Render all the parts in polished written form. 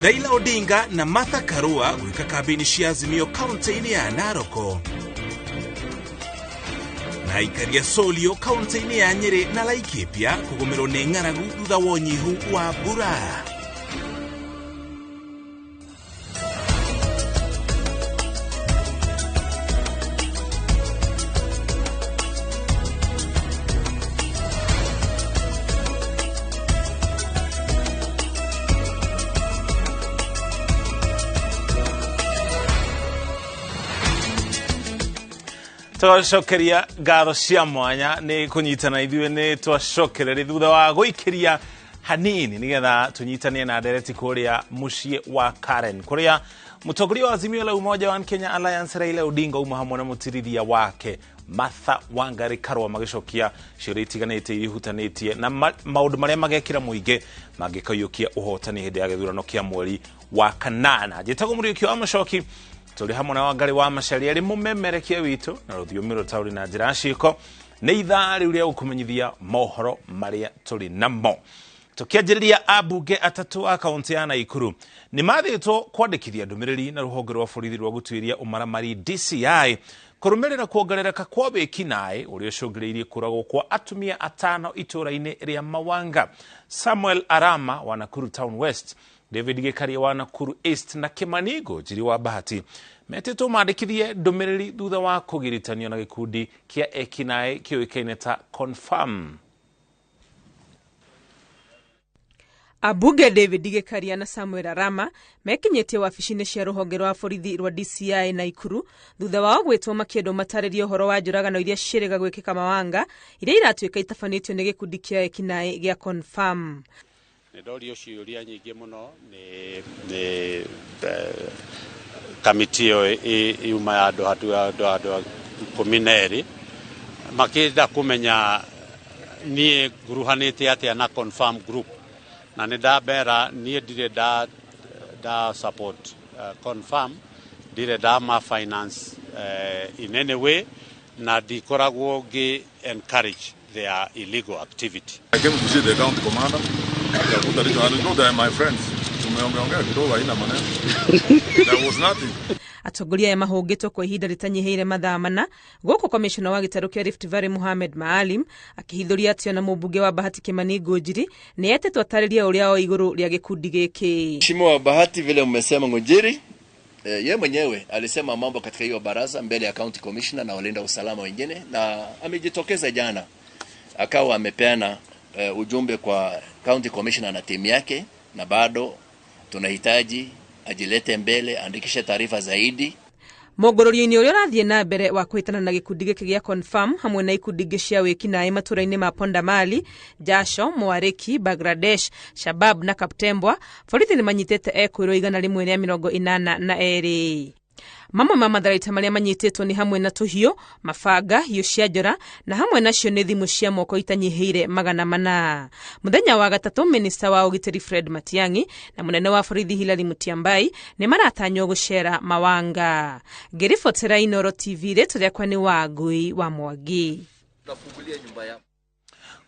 Raila Odinga na Martha Karua gwĩka kambĩini cia Azimio kaunti-inĩ ya Narok na aikaria Solio kaunti-inĩ ya Nyĩrĩ na Laikipia kũgũmĩrwo nĩ ng'aragu thutha wa ũnyihu wa mbura. Twacokeria ngatho cia mwanya nĩ kũnyitana ithuĩ nĩ twacokereria thutha wa gũikĩria hanini nigetha tũnyitanie na ndereti kũrĩa mũciĩ wa Karen kũrĩa mũtongoria wa Azimio la Umoja wa Kenya Alliance Raila Odinga uma hamwe na mũtirithia wake Martha Wangari Karua magĩcokia ciũria itiganĩte iria ihutanĩtie na maũndũ marĩa magekĩra mũingĩ mangĩkaiyũkia ũhotani hĩndĩ ya gĩthurano kĩa mweri wa kanana. Njĩtagwo Mũriũki wa Mũcoki, tũrĩ hamwe na Wangari wa Macharia arĩ mũmemerekia witũ na rũthiomi rũtaũri na njĩra ya ciĩko. Nĩ ithaa rĩu rĩa gũkũmenyithia mohoro marĩa tũrĩ namo. Tũkĩanjĩrĩria, ambunge atatũ a kaunti ya Naikuru nĩ mathĩtwo kwandĩkithia ndũmĩrĩri na rũhonge rwa borithi rwa gũtuĩria ũmaramari DCI kũrũmĩrĩra kuongerereka kwa wĩkinaĩ ũrĩa ũcũngĩrĩirie kũragwo kwa atumia atano itũũra-inĩ rĩa Mawanga. Samuel Arama wa Nakuru Town West, David Gĩkaria wa Nakuru East na Kimani Ngũnjiri wa Bahati metĩtwo mandĩkithie ndũmĩrĩri thutha wa kũgiritanio na gĩkundi kĩa ekinaĩ kĩũĩkaine ta Confirm. Ambunge David Gĩkaria na Samuel Arama mekinyĩtie wabici-inĩ cia rũhonge rwa borithi rwa DCI Naikuru thutha wao gwĩtwo makĩendwo matarĩrie ũhoro wa njũragano iria ciĩrĩga gwĩkĩka Mawanga iria iratuĩka itabanĩtio nĩ gĩkundi kĩa ekinaĩ gĩa Confirm. Nĩ ndorio ciũria nyingĩ mũno nĩ kamiti ĩyo yuma ya andũ andũ 12 makĩenda kũmenya niĩ nguruhanĩte atĩa na Confirm Group, na nĩ ndambera niĩ ndirĩ nda support Confirm, ndirĩ ndama finance in any way, na ndikoragwo ngĩ encourage their illegal activity. I came to see the county commander. Nikakuta Richard, you know they are my friends. Tumeongeongea kidogo, haina maneno. There was nothing. Atongoria aya mahũngĩtwo kwa ihinda rĩtanyihĩire mathaa mana gũkũ komishona wa gĩtarũ kĩa Rift Valley Mohamed Maalim akĩhithũria atĩ ona mũmbunge wa Bahati Kimani Ngũnjiri nĩ etĩtwo atarĩrie ũrĩa o igũrũ rĩa gĩkundi gĩkĩ. Mheshimiwa Bahati, vile mmesema Ngũnjiri, ye mwenyewe alisema mambo katika hiyo baraza mbele ya county commissioner na walinda usalama wengine, na amejitokeza jana akawa amepeana ujumbe kwa county commissioner na timu yake, na bado tunahitaji ajilete mbele, andikishe taarifa zaidi. Mũngũrũrio-inĩ ũrĩa ũrathiĩ na mbere wa kũhĩtana na gĩkundi gĩkĩ gĩa Confirm hamwe na ikundi ingĩ cia wĩkinaĩ matũũra-inĩ ma Pondamali, Jasho, Mwariki, Bangladesh, Shabab na Kaptembwa, borithi nĩ manyitĩte ekwĩrwo 182. Mamwe ma matharaita marĩa manyitĩtwo nĩ hamwe na tũhiũ, mabanga, hiũ cia njora na hamwe nacio nĩ thimũ cia moko itanyihĩire 400. Mũthenya wa gatatũ, minista wa ũgitĩri Fred Matiang'i na mũnene wa borithi Hilary Mutyambai nĩ maratanywo gũcera Mawanga. Ngĩribotera Inooro TV, rĩtwa rĩakwa nĩ Wangui wa Mwangi.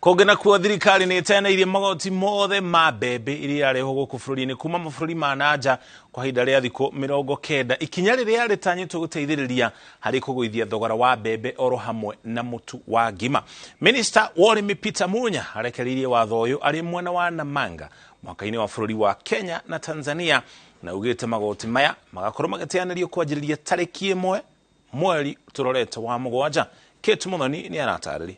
Kũngĩ nakuo, thirikari nĩ ĩteanĩirie magoti mothe ma mbembe iria irarehwo gũkũ bũrũri-inĩ kuma mabũrũri ma nanja kwa ihinda rĩa thikũ 90, ikinya rĩrĩa rĩtanyĩtwo gũteithĩrĩria harĩ kũgũithia thogora wa mbembe oro hamwe na mũtu wa ngima. Minista wa ũrĩmi Peter Munya arekereirie watho ũyũ arĩ mwena wa Namanga mwaka-inĩ wa bũrũri wa Kenya na Tanzania, na ugĩte magoti maya magakorwo magĩteanĩrio kwanjĩrĩria tarĩki 1 mweri tũrorete wa mũgwanja. Kate Muthoni nĩ aratarĩria.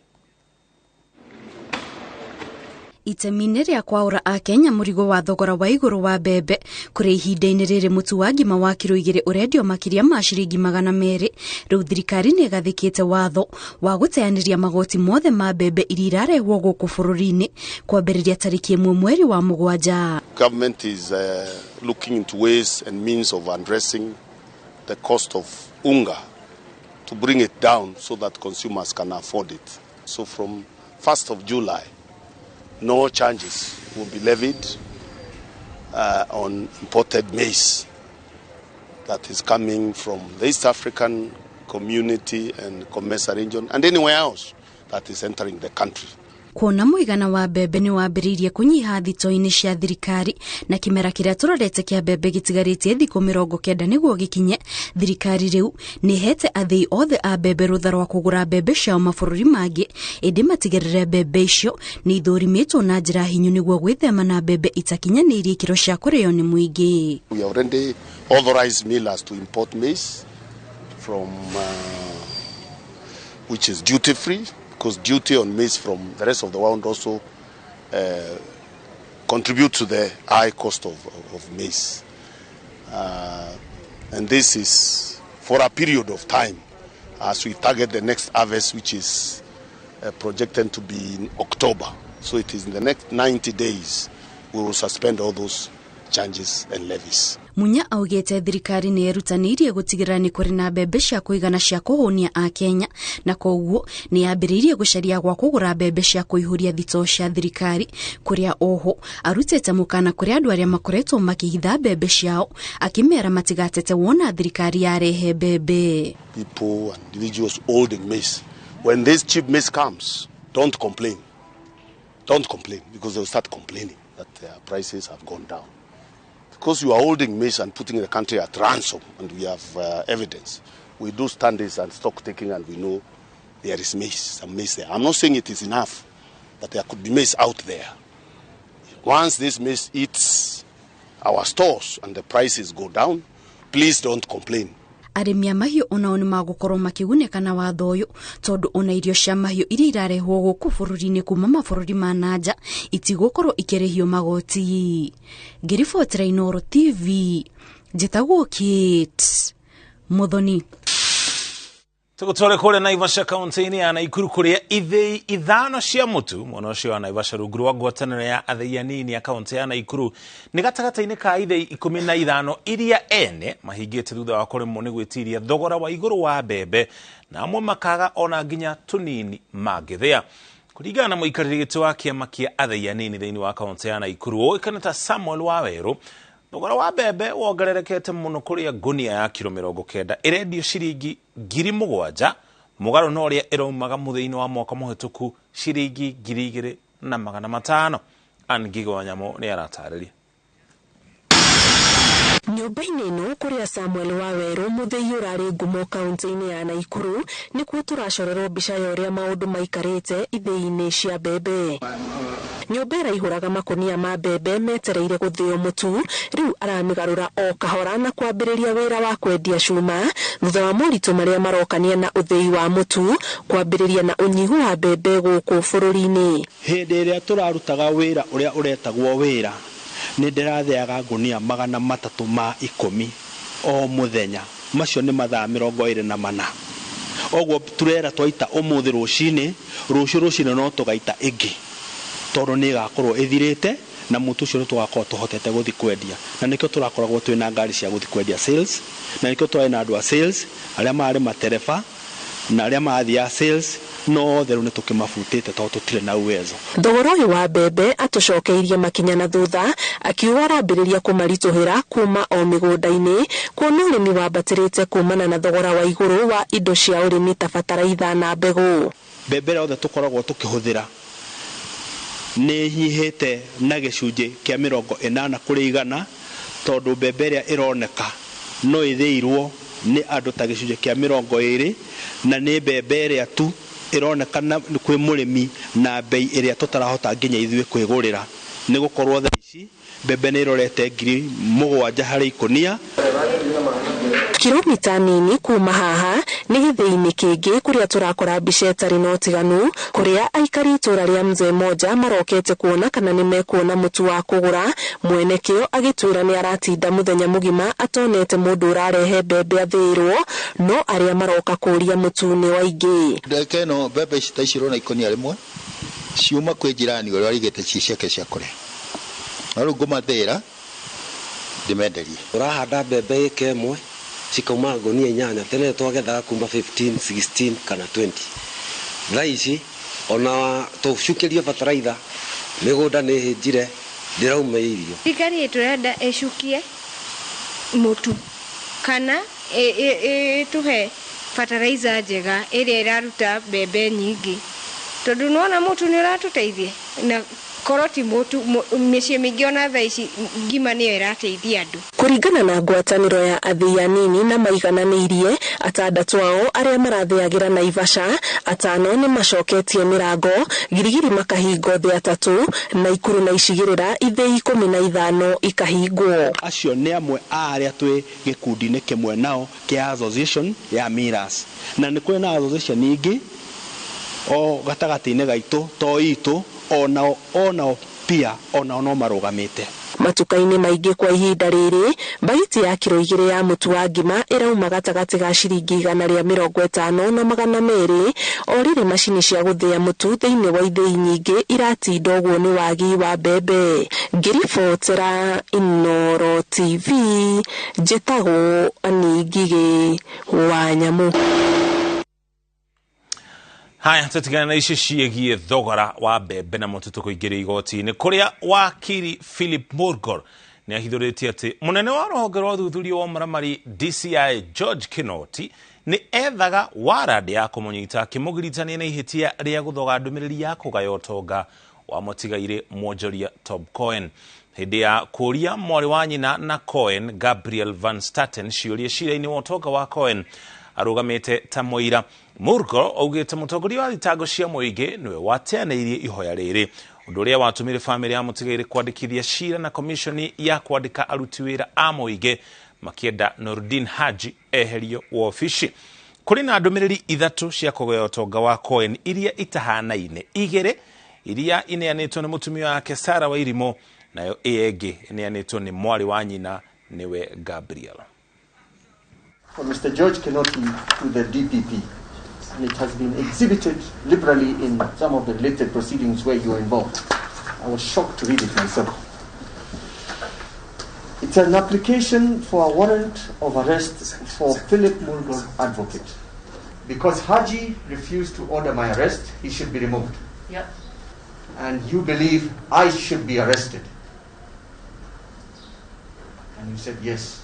Itemi-inĩ rĩa kwaũra akenya mũrigo wa thogora wa igũrũ wa mbembe kũrĩ ihinda-inĩ rĩrĩ mũtu wa ngima wa kiro 2 ũrendio makĩria ma ciringi 200, rĩu thirikari nĩ ĩgathĩkĩte watho wa gũteanĩria magoti mothe ma mbembe iria irarehwo gũkũ bũrũri-inĩ kwambĩrĩria tarĩki 1 mweri wa mũgwanja. Government is looking into ways and means of addressing the cost of unga to bring it down so that consumers can afford it. So from 1st of July, no charges will be levied on imported maize that is coming from the East African Community and COMESA region and anywhere else that is entering the country. Kuona mũigana wa mbembe nĩ wambĩrĩirie kũnyiha thito-inĩ cia thirikari na kĩmera kĩrĩa tũrorete kĩa mbembe gĩtigarĩtie thikũ 90 nĩguo gĩkinye, thirikari rĩu nĩ ĩhete athĩi othe a mbembe rũtha rwa kũgũra mbembe ciao mabũrũri mangĩ, ĩndĩ matigĩrĩre mbembe icio nĩ ithũrimĩtwo na njĩra hinyu nĩguo gwĩthema na mbembe itakinyanĩirie ikĩro cia kũrĩo nĩ mũingĩ. We already authorized millers to import maize from which is duty free, because duty on maize from the rest of the world also contribute to the high cost of maize. And this is for a period of time as we target the next harvest, which is projected to be in October. So it is in the next 90 days we will suspend all those charges and levies. Munya augĩte thirikari nĩ ĩrutanĩirie gũtigĩrĩra nĩ kũrĩ na mbembe cia kũigana cia kũhũnia Akenya, na koguo nĩ yambĩrĩirie gũcaria gwa kũgũra mbembe cia kũihũria thitoo cia thirikari, kũrĩa oho arutĩte mũkana kũrĩ andũ arĩa makoretwo makĩhitha mbembe ciao akĩmera matigatete wona thirikari yarehe mbembe. People and individuals holding maize, when this cheap maize comes, don't complain. Don't complain, because they'll start complaining that their prices have gone down. Because you are holding maize and putting the country at ransom, and we have evidence. We do studies and stock taking, and we know there is maize, some maize there. I'm not saying it is enough, but there could be maize out there. Once this maize hits our stores and the prices go down, please don't complain. Arĩmi a mahiũ onao nĩ magũkorwo makĩgunĩka na watho ũyũ, tondũ ona irio cia mahiũ iria irarehwo gũkũ bũrũri-inĩ kuma mabũrũri ma nanja itigũkorwo ikĩrĩhio magoti. Ngĩribotera Inooro TV, njĩtagwo Kate Muthoni. Tũgũtware kũrĩa Naivasha kaunti-inĩ ya Naikuru kũrĩa ithĩi 5 cia mũtu mwena ũcio wa Naivasha rungu rwa ngwatanĩro ya athĩi anini a kaunti ya Naikuru nĩ gatagatĩ-inĩ ka ithĩi 15 iria ene mahingĩte thutha wa kũremwo nĩ gwĩtiria thogora wa igũrũ wa mbembe, na amwe makaga ona nginya tũnini mangĩthĩa. Kũringana na mũikarĩri gĩtĩ wa kĩama kĩa athĩi anini thĩinĩ wa kaunti ya Naikuru ũĩkaine ta Samuel Wawerũ, thogora wa mbembe wongererekete mũno kũrĩa ngũnia ya kiro 90 ĩrendio ciringi 7,000 mũgarũ na ũrĩa ĩraumaga mũthĩinĩ wa mwaka mũhĩtũku ciringi 2,500. Ann Ngigo wa Nyamũ nĩ aratarĩria. Nyũmba-inĩ ĩno kũrĩa Samuel Wawerũ mũthĩi ũrarĩ ngumo kaunti-inĩ ya Naikuru nĩkuo tũracorerwo mbica ya ũrĩa maũndũ maikarĩte ithĩi-inĩ cia mbembe. Nyũmba ĩraihũraga makũnia ma mbembe metereire gũthĩo mũtu, rĩu aramĩgarũra o kahora na kwambĩrĩria wĩra wa kwendia cuma thutha wa moritũ marĩa marokania na ũthĩi wa mũtu kwambĩrĩria na ũnyihu wa mbembe gũkũ bũrũri-inĩ. Hĩndĩ ĩrĩa tũrarutaga wĩra ũrĩa ũretagwo wĩra, nĩ ndĩratheaga ngũnia 310 o mũthenya, macio nĩ mathaa 24. Oguo turera twaita ũmũthĩ rũcinĩ, rũciũ rũcinĩ no tũgaita ĩngĩ, tondũ nĩ ĩgakorwo ĩthirĩte na mũtu ũcio nĩ tũgakorwo tũhotete gũthiĩ kwendia. Na nĩkĩo tũrakoragwo twĩna ngari cia gũthiĩ kwendia sales, na nĩkĩo tũrarĩ na andũ a sales arĩa marĩ matereba na arĩa marathiaga sales, no othe rĩu nĩ tũkĩmabutĩte tondũ tũtirĩ na uwezo. Thogora ũyũ wa mbembe atũcokeirie makinya na thutha, akiuga arambĩrĩria kũmaritũhĩra kuma o mĩgũnda-inĩ, kuona ũrĩmi wambatĩrĩte kumana na thogora wa igũrũ wa indo cia ũrĩmi ta bataraitha na mbegũ. Mbembe ĩrĩa yothe tũkoragwo tũkĩhũthĩra nĩ ĩnyihĩte na gĩcunjĩ kĩa 80 kũrĩ igana, tondũ mbembe ĩrĩa ĩroneka no ĩthĩirwo nĩ andũ ta gĩcunjĩ kĩa 20, na nĩ mbembe ĩrĩa tu ĩronekana kwĩ mũrĩmi na bei ĩrĩa tũtarahota nginya ithuĩ kwĩgũrĩra, nĩ gũkorwo thaa ici mbembe nĩ ĩrorete 7,000 harĩ ikũnia. Kilomita nini kuma haha nĩ gĩthĩi-inĩ kĩngĩ kũrĩa tũrakora mbica ĩtarĩ na ũtiganu, kũrĩa aikari itũra rĩa Mzee Moja marokete kuona kana nĩ mekuona mũtu wa kũgũra. Mwene kĩo agĩtwĩra nĩ aratinda mũthenya mũgima atonete mũndũ ũrarehe mbembe athĩirwo, no arĩa maroka kũria mũtu nĩ waingĩ. Ndagĩka ĩno mbembe ici ta ici ũrona ikũnia rĩmwe ciuma kwĩ jirani ũrĩa warigĩte ci ciake cia kũrĩa, na rĩu ngũmathĩra ndĩmenderie. Ũrahanda mbembe ĩka ĩmwe cikauma ngũnia 8, tene twagethaga kuma 15, 16 kana 20. Thaa ici ona tũcukirie bataraitha mĩgũnda nĩ ĩhĩnjire, ndĩrauma irio. Thirikari ĩtũrenda ĩcukie mũtu kana ĩtũhe fertilizer njega ĩrĩa ĩraruta mbembe nyingĩ. Tondu nona mutu ni uratuteithia na korwo ti mutu mĩciĩ mĩingĩ ona thaa ici ngima nĩyo ĩrateithia andũ. Kũringana na ngwatanĩro ya athĩi anini na maigananĩirie, atandatũ ao arĩa marathĩagĩra Naivasha, atano nĩ macoketie mĩrango, Girigiri makahingo thĩ atatũ, Naikuru na icigĩrĩra ithĩi 15 ikahingwo. Acio nĩ amwe a arĩa twĩ gĩkundi-inĩ kĩmwe nao kĩa association ya Millers, na nĩ kũrĩ na association ingĩ o gatagatĩ-inĩ gaitũ to itũ onao pia onao no marũgamĩte. Matuka-inĩ maingĩ kwa ihinda rĩrĩ, bagiti ya kiro 2 ya mũtu wa ngima ĩrauma gatagatĩ ga ciringi 150 na 200, o rĩrĩ macini cia gũthĩa mũtu thĩinĩ wa ithĩi nyingĩ iratinda ũguo nĩ wagi wa mbembe. Ngĩribotera Inooro TV, njĩtagwo Annie Ngigĩ wa Nyamũ. Haya, tutigana na ici ciĩgiĩ thogora wa mbembe na mũtu tũkũingĩria igoti-inĩ kũrĩa wakiri Philip Murgor nĩ ahithũrĩtie atĩ mũnene wa rũhonge rwa ũthuthuria wa ũmaramari DCI George Kinoti nĩ ethaga warandi ya kũmũnyita akĩmũgiritania na ihĩtia rĩa gũthoga ndũmĩrĩri ya kũgaya ũtonga wa mũtigairĩ mwonjoria Tob Cohen. Hĩndĩ ya kũũria mwarĩ wa nyina na Cohen Gabriel Van Staten ciũria cira-inĩ wa ũtonga wa Cohen arũgamĩte ta mũira, Murgor augĩte mũtongoria wa thitango cia mũingĩ nĩwe wateanĩirie ihoya rĩrĩ, ũndũ ũrĩa watũmire bamĩrĩ ya mũtigairĩ kwandĩkithia cira na komishoni ya kwandĩka aruti wĩra a mũingĩ makĩenda Nurdin Haji eherio wabici. Kũrĩ na ndũmĩrĩri 3 cia kũgaya ũtonga wa Cohen iria itahanaine, 2 iria ineanĩtwo nĩ mũtumia wake Sarah Wairimu, nayo ĩyo ĩngĩ ĩneanĩtwo nĩ mwarĩ wa nyina nĩwe Gabriel. From Mr. George Kinoti to the DPP, and it has been exhibited liberally in some of the related proceedings where you are involved. I was shocked to read it myself. It's an application for a warrant of arrest for Philip Murgor advocate. Because Haji refused to order my arrest, he should be removed. Yeah. And you believe I should be arrested. And you said yes.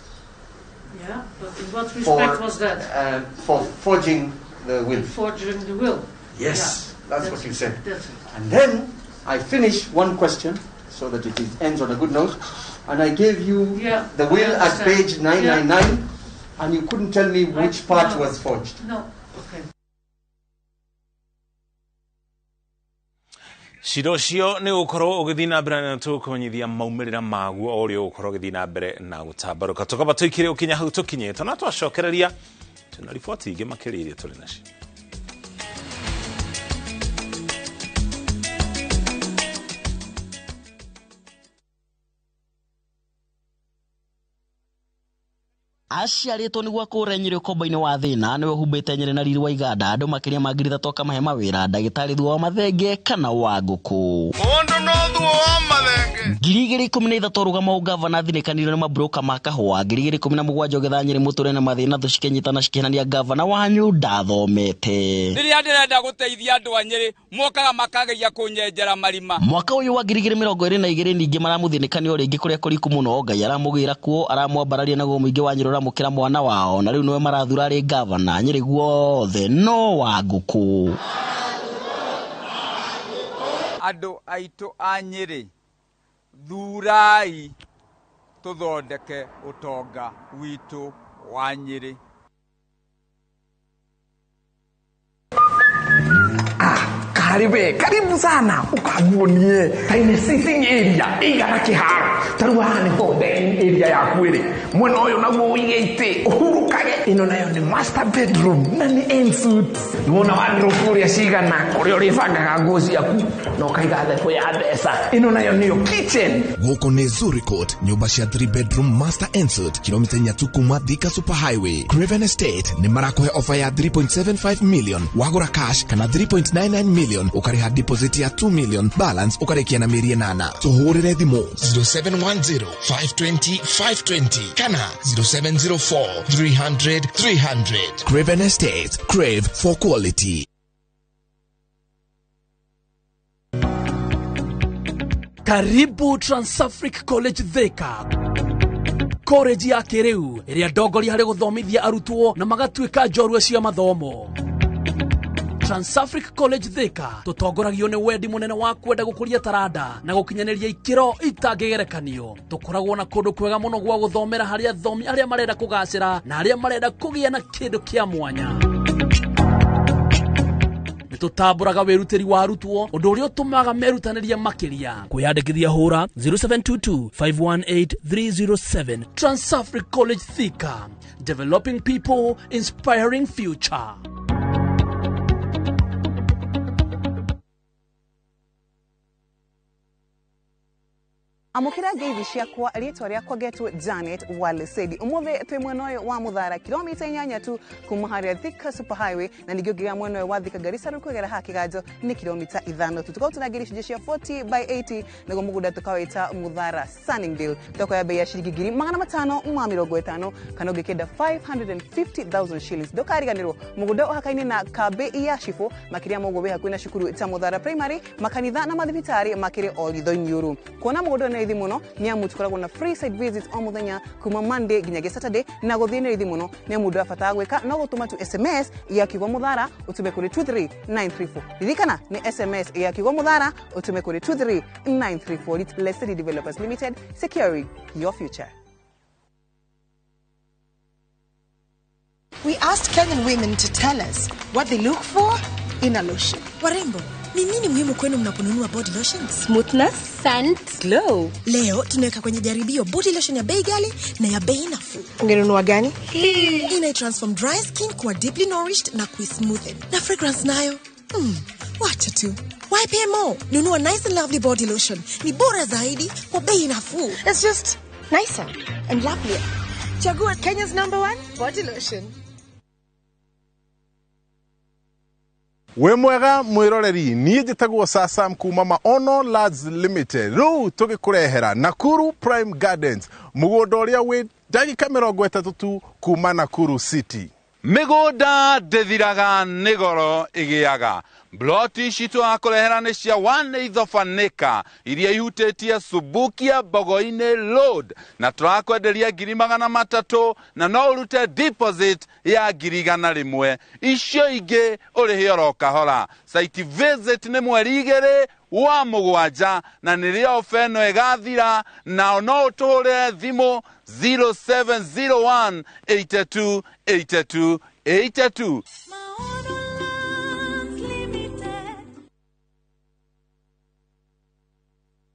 Yeah, but in what respect was that? For forging the will. Forging the will. Yes, yeah. That's what you said. That's it. And then I finished one question so that it ends on a good note, and I gave you the will at page 999, and you couldn't tell me which part was forged. No, okay. Cira ũcio nĩ ũgũkorwo ũgĩthiĩ na mbere na tũkũmenyithia maumĩrĩra maguo o ũrĩa ũgũkorwo ũgĩthiĩ na mbere na gũtambarũka. Tũkaba tũikire ũkinya hau tũkinyĩte na twacokereria twĩna riboti ingĩ makĩria iria tũrĩ nacio. Aciarĩtwo nĩguo akũre Nyĩrĩ ũkombo-inĩ wa thĩna, nĩwe ũhumbĩte Nyĩrĩ na riri wa iganda, andũ makĩria ma 3,000 akamahe mawĩra, ndagĩtarĩ thutha wa mathenge kana wa ngũkũ. Mũndũ no thuo wa mathenge. 2013 rũgama ũgavana thinĩkanĩrio nĩ mabroka ma kahũa. 2017 ũgetha Nyĩrĩ mũtũre na mathĩna thũ cikĩnyitana cikĩhenania gavana wanyu ndathomete. Rĩrĩa ndĩrenda gũteithia andũ a Nyĩrĩ mokaga makageria kũnyenjera marima. Mwaka ũyũ wa 2022 ningĩ maramũthĩnĩkania o rĩngĩ kũrĩa kũriku mũno, Ngai aramũgĩra kuo, aramwambararia naguo mũingĩ wa Nyĩrĩ ũramũkĩra mwana wao, na rĩu nĩwe marathura arĩ gavana Nyĩrĩ guothe no wa ngũkũ. Andũ aitũ a Nyĩrĩ, thurai tũthondeke ũtonga witũ wa Nyĩrĩ. Karibe, karibu sana ukaguonie taine sitting area igana kiharo taru haha nĩho dining area yaku ĩrĩ mwena ũyũ naguo ũige itĩ ũhurũkage ĩno nayo nĩ master bedroom na nĩ en suite nĩwona wardrobe ũrĩa cigana kũrĩa ũrĩbangaga nguo ciaku na ũkaiga thebũ ya mbeca ĩno nayo nĩyo kitchen. Gũkũ nĩ Zuri Court, nyũmba cia 3 bedroom master en suite kilomita inya tu kuma Thika Super Highway. Craven Estate nĩ marakũhe offer ya 3.75 million wagũra cash kana 3.99 million ũkarĩha deposit ya 2 million balance ũkarĩkia na mĩeri 8. Tũhũrĩre thimũ 0710 520 520 kana 0704 300 300. Craven Estate, crave for quality. Karibu Transafric College Thika, college ya kĩrĩu ĩrĩa ndongoria harĩ gũthomithia arutwo na magatuĩka njorua cia mathomo. Transafric College Thika tutongoragio ni wendi munene wa kwenda gukuria taranda na gukinyaniria ikiro itangĩgerekanio. Tukoragwo na kundu kwega muno gwa guthomera haria athomi aria marenda kugacira na aria marenda kugia na kindu kia mwanya. Tutamburaga wirutiri wa arutwo undu uria utumaga merutaniria makiria. Kwiyandikithia hura 0722 518 307. Transafric College Thika, developing people, inspiring future. Amukira ngeithi ciakwa rietwa riakwa ngetwo Janet Walesedi. Umuthi twi mwena uyu wa Muthara kilomita 8 tu kuma haria Thika Super Highway, na ningĩ ũngĩgera mwena uyu wa Thika Garissa rĩu kwegera haha Kiganjo nĩ kilomita 5 tu. Tukorwo tũnangĩria icunjĩ cia 40 by 80 nĩguo mũgũnda tũkawĩta Muthara Sunningdale. Thoko ya bei ya ciringi 550,000 kana ũngĩkĩenda 550,000 shillings. Ndũkariganĩrwo mũgũnda ũhakaine na kambĩ ya Shifo, makĩria ma ũguo wĩ hakuhĩ na cukuru ta Muthara Primary, makanitha na mathibitarĩ makĩrĩ o ritho-inĩ. Kuona mũgũnda nĩ raithi muno nĩ amu tukoragwo na free site visits o muthenya kuma Monday nginyagia Saturday, na guthii nĩ raithi muno nĩ amu ndũrabatara gwĩka no gũtũma tu SMS ya kiugo Muthara ũtũme kũrĩ 23934. Ririkana nĩ SMS ya kiugo Muthara ũtũme kũrĩ 23934. Lesedi Developers Limited, securing your future. We asked Kenyan women to tell us what they look for in a lotion. Warembo, ni nini muhimu kwenu mnaponunua body lotion? Smoothness, scent, glow. Leo tunaweka kwenye jaribio body lotion ya bei ghali na ya bei nafuu. Ungenunua gani? Hii ina transform dry skin kuwa deeply nourished na kuismoothen. Na fragrance nayo? Wacha tu. YPMO, nunua nice and lovely body lotion. Ni bora zaidi kwa bei nafuu. It's just nicer and lovelier. Chagua Kenya's #1 body lotion. We mwega mwiroreri, niĩ njĩtagwo Sasam kuma Maono Lads Limited. Rĩu tũgĩkũrehera Nakuru Prime Gardens, mũgũnda ũrĩa wĩ ndagĩka 30 tu kuma Nakuru City. Mĩgũnda ndĩthiraga nĩ goro ĩgĩaga. Bloti ici tũrakũrehera nĩ cia 1/8 of an acre iria ihutĩtie Subukia Mbogo-inĩ Road, na tũrakwenderia 300,000 na no ũrute deposit ya 100,000. Icio ingĩ ũrĩhe oro kahora. Site visit nĩ mweri 2 wa 7 na nĩrĩo ofa ĩno ĩgathira, na no ũtũhũrĩre thimũ 0701 82 82 82.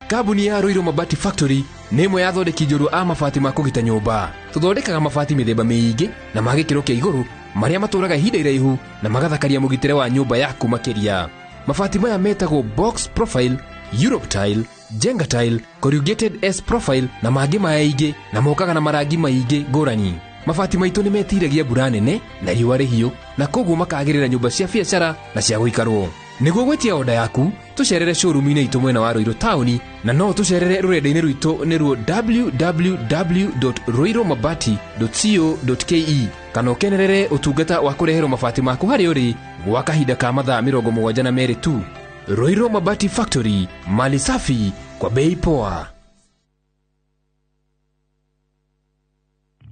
Kambuni ya Ruiru Mabati Factory nĩ ĩmwe ya athondeki njorua a mabati ma kũgita nyũmba. Tũthondekaga mabati mĩthemba mĩingĩ na ma gĩkĩro kĩa igũrũ marĩa matũraga ihinda iraihu na magathakaria mũgitĩre wa nyũmba yaku makĩria. Mabati maya metagwo box profile, Europe tile, Jenga tile, corrugated S profile na mangĩ maingĩ, na mokaga na marangi maingĩ ngũrani. Mabati maitũ nĩ metiragia mbura nene na riũa rĩhiũ, na koguo makagĩrĩra nyũmba cia biacara na cia gũikarwo. Nĩguo gwĩtia oda yaku, tũcerere showroom-inĩ itũ mwena wa Ruiru taũni, na no tũcerere rũrenda-inĩ rwitũ nĩruo www.ruirumabati.co.ke, kana ũkenerere ũtungata wa kũreherwo mabati maku harĩa ũrĩ gwa kahinda ka mathaa 72 tu. Ruiru Mabati Factory, mali safi kwa bei poa.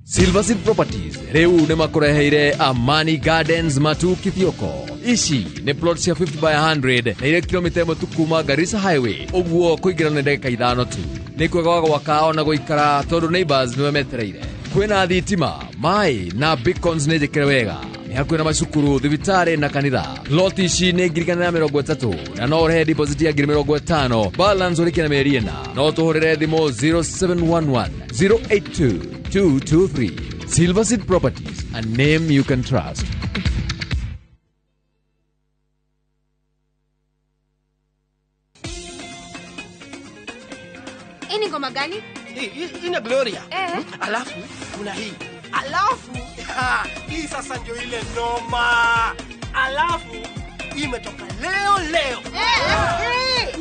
Silver Seed Properties rĩu nĩ makũreheire Amani Gardens Matu Kithioko. Ici nĩ plot cia 50 by 100 na irĩ kilomita 1 tu kuma Garissa Highway, ũguo kũingĩra nĩ ndagĩka 5 tu. Nĩ kwega wa gwaka ona gũikara tondũ neighbors nĩwe metereire. Kwĩna thitima, maĩ na beacons nĩ njĩkĩre wega. Nĩ hakuhĩ na macukuru, thibitarĩ na kanitha. Plot ici nĩ 130,000 na no ũrĩhe deposit ya 50,000, balance ũrĩkie na mĩeri 4. No tũhũrĩre thimũ 0711 082 223. Silver Seed Properties, a name you can trust. Hii ngoma gani? Hii ni Gloria. Alafu kuna hii. Alafu hii sasa ndio ile noma. Alafu imetoka leo leo.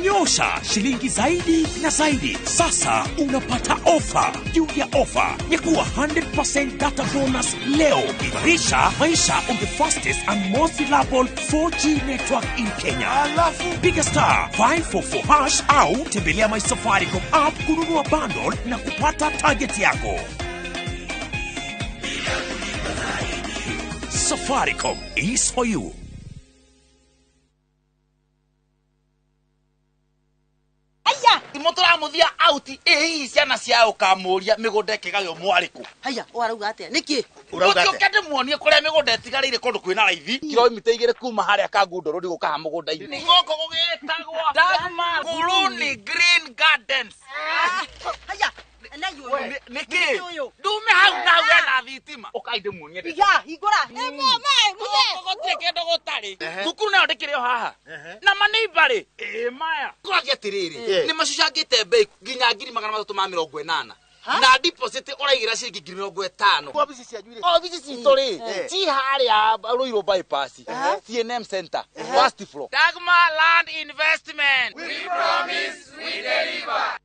Nyosha shilingi zaidi na zaidi. Sasa unapata ofa juu ya ofa ya kuwa 100% data bonus leo. Imarisha maisha on the fastest and most reliable 4G network in Kenya. Alafu piga star 544 hash au tembelea My Safaricom app kununua bundle na kupata target yako. Safaricom is for you. out ĩ hihi ciana cia ũkamũria mĩgũnda ĩkĩgaywo mwarĩkũ. Haya, ũrauga atĩa? Nĩkĩ? Ũrauga atĩa? Ndĩmuonie kũrĩa mĩgũnda ĩtigarĩire kũndũ kwĩna raithi kilomita 2 kuma harĩa Kangundo Road gũkaha mũgũnda-inĩ. Gũkũ gũgĩtagwo Dagmar Kuluni Green Gardens. Haya, nĩkĩ? Ndume hau na hau hena thitima. Ũkai ndĩmuonie. Iga, hingũra. Gũtirĩ kĩndũ gũtarĩ. Thukuru nayo ndĩkĩrĩ o haha. Na maneiba rĩ, ĩ maya. Kũrathiĩ atĩrĩrĩ, nĩ macucangĩte mbei nginya 380,000. Na deposit ũraigĩra ciringi 50,000. Obici cianyu rĩ? Obici citũ rĩ, ci harĩa Ruiru bypass, CNM Center, first floor. Dagmar Land Investment. We promise, we deliver.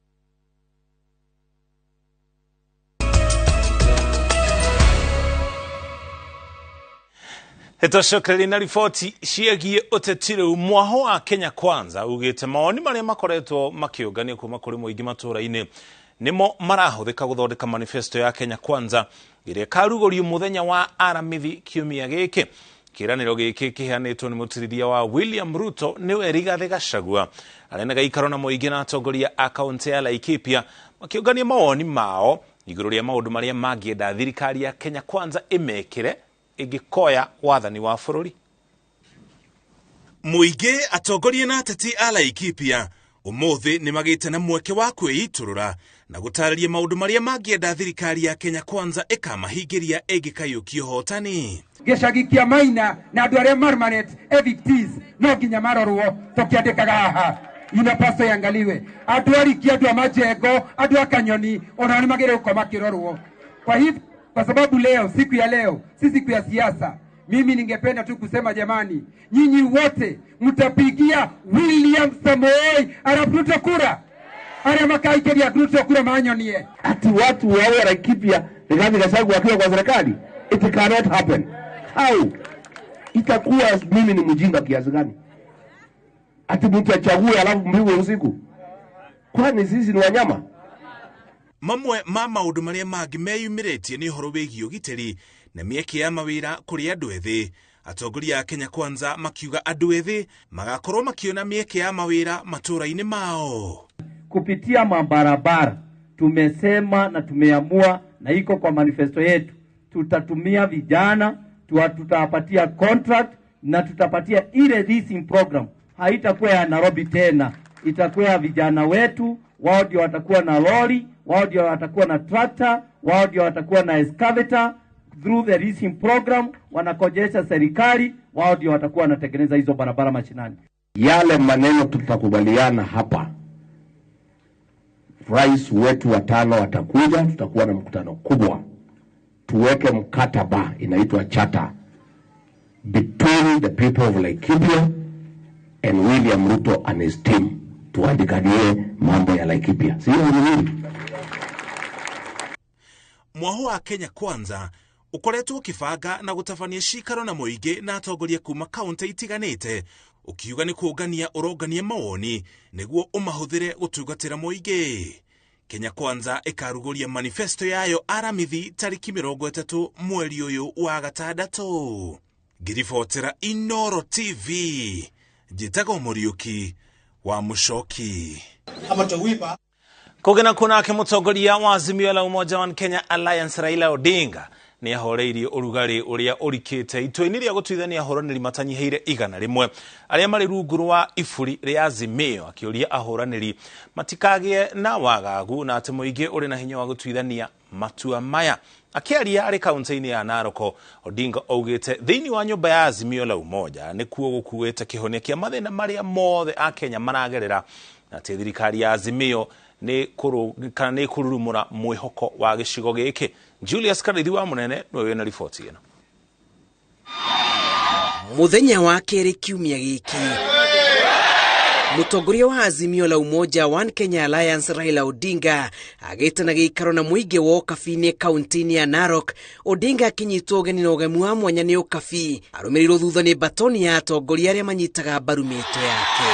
Twacokereria na riboti ciĩgiĩ ũteti rĩu. Mwaho wa Kenya Kwanza ugĩte mawoni marĩa makoretwo makĩũnganio kuma kũrĩ mũingĩ matũũra-inĩ nĩmo marahũthĩka gũthondeka manifesto ya Kenya Kwanza ĩrĩa ĩkarugũrio mũthenya wa Aramithi kiumia gĩkĩ. Kĩĩranĩro gĩkĩ kĩheanĩtwo nĩ mũtirithia wa William Ruto nĩwe Rigathĩ Gachagua arĩa na gaikaro na mũingĩ na atongoria a kaũntĩ ya Laikipia makĩũngania mawoni mao igũrũ rĩa maũndũ marĩa mangĩenda thirikari ya Kenya Kwanza ĩmekĩre ĩngĩkoya wathani wa bũrũri. Mũingĩ, atongoria na ateti a Laikipia ũmũthĩ nĩ magĩte na mweke wa kwĩitũrũra na gũtarĩria maũndũ marĩa mangĩenda thirikari ya Kenya Kwanza ĩkamahingĩria ĩngĩkayũkia ũhotani. Gĩcagi kĩa Maina na andũ arĩa permanent evictees no nginya marorwo tũkĩandĩkaga haha inapaswa iangaliwe. Andũ a Riki, andũ a Majengo, andũ a Kanyoni onao nĩ magĩrĩirwo gũkorwo makĩrorwo. Kwa hivyo, kwa sababu leo, siku ya leo si siku ya siasa, mimi ningependa tu kusema jamani, nyinyi wote mtapigia William Samoei Arap Ruto kura. Arĩa makaikĩria Ruto kura manyonie. Ati watu wawe Laikipia Rigathi Gachagua akiwa kwa serikali? It cannot happen. How? Itakuwa mimi ni mjinga kiasi gani? Ati mtu achague alafu mpigwe usiku? Kwani sisi ni wanyama? Mamwe ma maũndũ marĩa mangĩ meyumĩrĩtie nĩ ũhoro wĩgiĩ ũgitĩri na mĩeke ya mawĩra kũrĩ andũ ethĩ. Atongoria a Kenya Kwanza makiuga andũ ethĩ magakorwo makiona mĩeke ya mawĩra matũũra-inĩ mao. Kupitia mabarabara tumesema na tumeamua, na iko kwa manifesto yetu, tutatumia vijana, tutawapatia contract na tutapatia ile leasing program. Haitakuwa ya Nairobi tena, itakuwa ya vijana wetu. Wao ndio watakuwa na lori, wao ndio watakuwa na tractor, wao ndio watakuwa na excavator. Through the leasing program wanakojesha serikali, wao ndio watakuwa wanatengeneza hizo barabara mashinani. Yale maneno tutakubaliana hapa, rais wetu watano watakuja, tutakuwa na mkutano kubwa, tuweke mkataba inaitwa charter between the people of Laikipia and William Ruto and his team, tuandikanie mambo ya Laikipia. Sio nini? Mwaho wa Kenya Kwanza ukoretwo ũkĩbanga na gũtabania cikaro na mũingĩ na atongoria kuma kaũntĩ itiganĩte, ũkiuga nĩ kũngania ũrongania mawoni nĩguo ũmahũthĩre gũtungatĩra mũingĩ. Kenya Kwanza ĩkarugũria manifesto yayo Aramithi tarĩki 30 mweri ũyũ wa gatandatũ. Ngĩribotera Inoro TV, njĩtagwo Mũriũki wa Mũcoki. Kũngĩ na kũu nake mũtongoria wa Azimio la Umoja wa Kenya Alliance Raila Odinga nĩ ahoreirie ũrugarĩ ũrĩa ũrikĩte itua-inĩ rĩa gũtuithania ahũranĩri matanyihĩire 100 arĩa marĩ rungu rwa iburi rĩa Azimio, akĩũria ahũranĩri matikagĩe na wagagu na atĩ mũingĩ ũrĩ na hinya wa gũtuithania matua maya. Akĩaria arĩ kaũntĩ-inĩ ya Narok, Odinga augĩte thĩinĩ wa nyũmba ya Azimio la Umoja nĩkuo gũkuĩte kĩhonia kĩa mathĩna marĩa mothe Akenya maragerera, na atĩ thirikari ya Azimio nĩ kũrurumũra mwĩhoko wa gĩcigo gĩkĩ. Julius Karithi wa Mũnene nĩwe wĩna riboti ĩno. Mũthenya wa kerĩ kiumia gĩkĩ, mũtongoria wa Azimio la Umoja One Kenya Alliance Raila Odinga agĩte na gĩikaro na mũingĩ wa Ũkabi-inĩ kaũntĩ-inĩ ya Narok. Odinga akinyitwo ũgeni na ũgemu wa mwanya nĩ Ũkabi, arũmĩrĩirwo thutha nĩ batoni ya atongoria arĩa manyitaga mbaru mĩto yake.